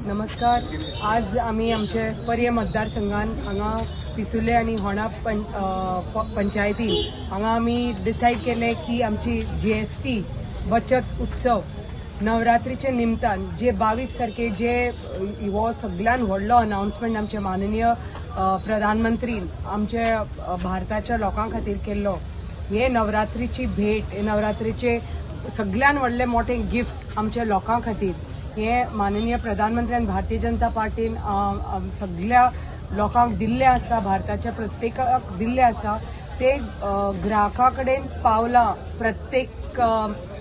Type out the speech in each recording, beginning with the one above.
नमस्कार. आज आमी आमचे पर्ये मतदारसंघान हांगा पिसुर्ले आनी होणा पंचायतीन हांगा आमी डिसायड केलें की आमची जीएसटी बचत उत्सव नवरात्रीच्या निमतान जे 22 तारखे जे हो सगळ्यान व्हडलो अनाउन्समेंट आमचे माननीय प्रधानमंत्रीन आमचे भारताच्या लोकां खातीर केल्लो, हे नवरात्रीची भेट, हे नवरात्रीचे सगळ्यान व्हडले मोठे गिफ्ट आमच्या लोकां खातीर हे माननीय प्रधानमंत्र्यान भारतीय जनता पार्टीन सगळ्या लोकांक दिल्ले आसा, भारताच्या प्रत्येकाक दिल्ले आसा. ते ग्राहका कडेन पावला, प्रत्येक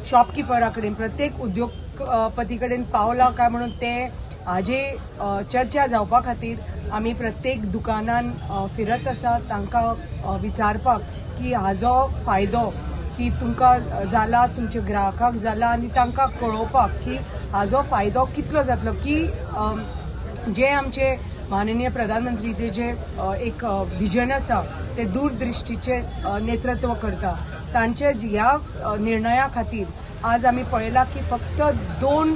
शॉपकिपरा कडेन, प्रत्येक उद्योगपती कडेन पावला काय म्हणून ते हाजे चर्चा जावपा खातीर आमी प्रत्येक दुकानान फिरत आसा, तांकां विचारपाक की हाजो फायदो की तुमकां जाला, तुमच्या ग्राहकाक जाला आनी तांकां कळोवपाक की हाजो फायदो कितलो जातलो की जे आमचे माननीय प्रधानमंत्रीचे जे एक विजन आसा, ते दूरदृश्टीचे नेतृत्व करता, तांचे ह्या निर्णया खातीर आज आमी पळयलां की फक्त दोन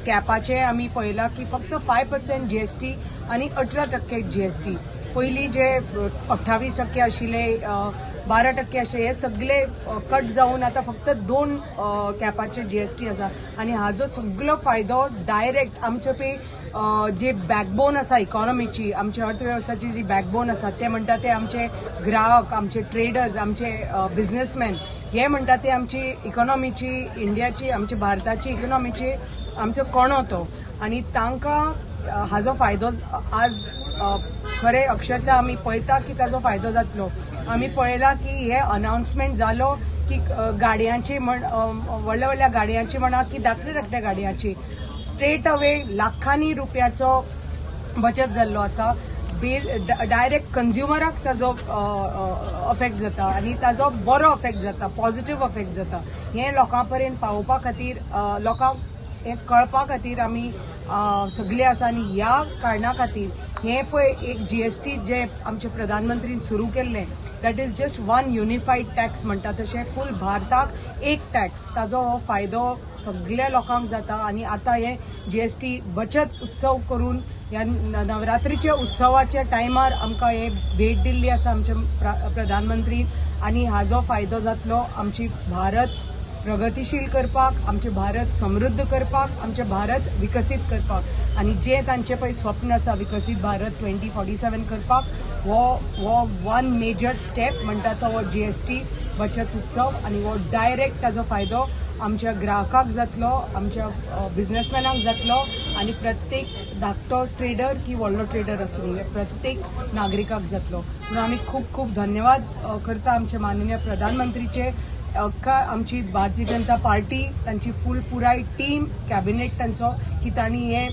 कॅपाचे आमी पळयलां की फक्त 5% जीएसटी आनी 18% जीएसटी. पयलीं जे 28% आशिल्ले, 12% आशिल्ले, हे सगळे कट जावन आतां फक्त दोन कॅपाचे जीएसटी आसा आनी हाजो सगलो फायदो डायरेक्ट आमचे पळय जे बॅकबोन आसा इकॉनॉमीची, आमच्या अर्थवेवस्थाची जी बॅकबोन आसा, ते म्हणटा ते आमचे ग्राहक, आमचे ट्रेडर्स, आमचे बिझनेसमॅन. हे म्हणटा ते आमची इकॉनॉमीची, इंडियाची, आमच्या भारताची इकॉनॉमीची आमचो कणो तो आनी तांकां हाजो फायदो आज खरें अक्षरशः आमी पळयता की ताजो फायदो जातलो. आमी पळयला की हे अनाउन्समेंट जालो की गाडयांची म्हण, व्हडल्या व्हडल्या गाडयांची म्हणा की धाकट्या धाकट्या गाडयांची, स्ट्रेट अवे लाखांनी रुपयाचो बचत जाल्लो आसा. बेज डायरेक्ट कंज्युमराक ताजो अफेक्ट जाता आनी ताजो बरो अफेक्ट जाता, पॉझिटिव्ह अफेक्ट जाता. हें लोकां पर्यंत पावोवपा खातीर, लोकांक हें कळपा खातीर आमी सगळे आसा आनी ह्या कारणा खातीर हें पळय एक जीएसटी जे आमचे प्रधानमंत्रीन सुरू केल्लें, that is just one unified tax म्हणटा तशें फूल भारताक एक टॅक्स, ताजो हो फायदो सगळ्या लोकांक जाता. आनी आतां हे जीएसटी बचत उत्सव करून ह्या नवरात्रीच्या उत्सवाच्या टायमार आमकां हे भेट दिल्ली आसा आमचे प्रधानमंत्री आनी हाजो फायदो जातलो आमची भारत प्रगतीशील करपाक, आमचे भारत समृद्ध करपाक, आमचे भारत विकसीत करपाक आनी जे तांचे पळय स्वप्न आसा विकसीत भारत 2047 करपाक, हो हो वन मेजर स्टेप म्हणटा तो हो जीएसटी बचत उत्सव. आनी हो डायरेक्ट ताजो फायदो आमच्या ग्राहकाक जातलो, आमच्या बिझनेसमॅनाक जातलो आनी प्रत्येक धाकटो ट्रेडर की व्हडलो ट्रेडर आसूं, प्रत्येक नागरिकाक जातलो. म्हणून आमी खूब खूब धन्यवाद करता आमचे माननीय प्रधानमंत्रीचे, अख्खा आमची भारतीय जनता पार्टी, तांची फूल पुराय टीम, कॅबिनेट तांचो की तांणी हे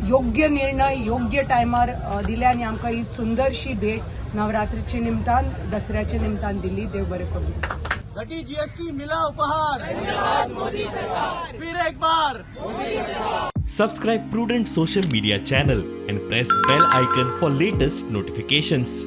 योग्य निर्णय योग्य टायमार दिले आनी आमकां ही सुंदरशी भेट नवरात्रीच्या निमतान, दसऱ्याच्या निमतान दिली. देव बरें करूं. घटी जीएसटी, मिला उपहार, धन्यवाद मोदी सरकार, फिर एक bar. Subscribe Prudent Social Media channel and press bell icon for latest notifications.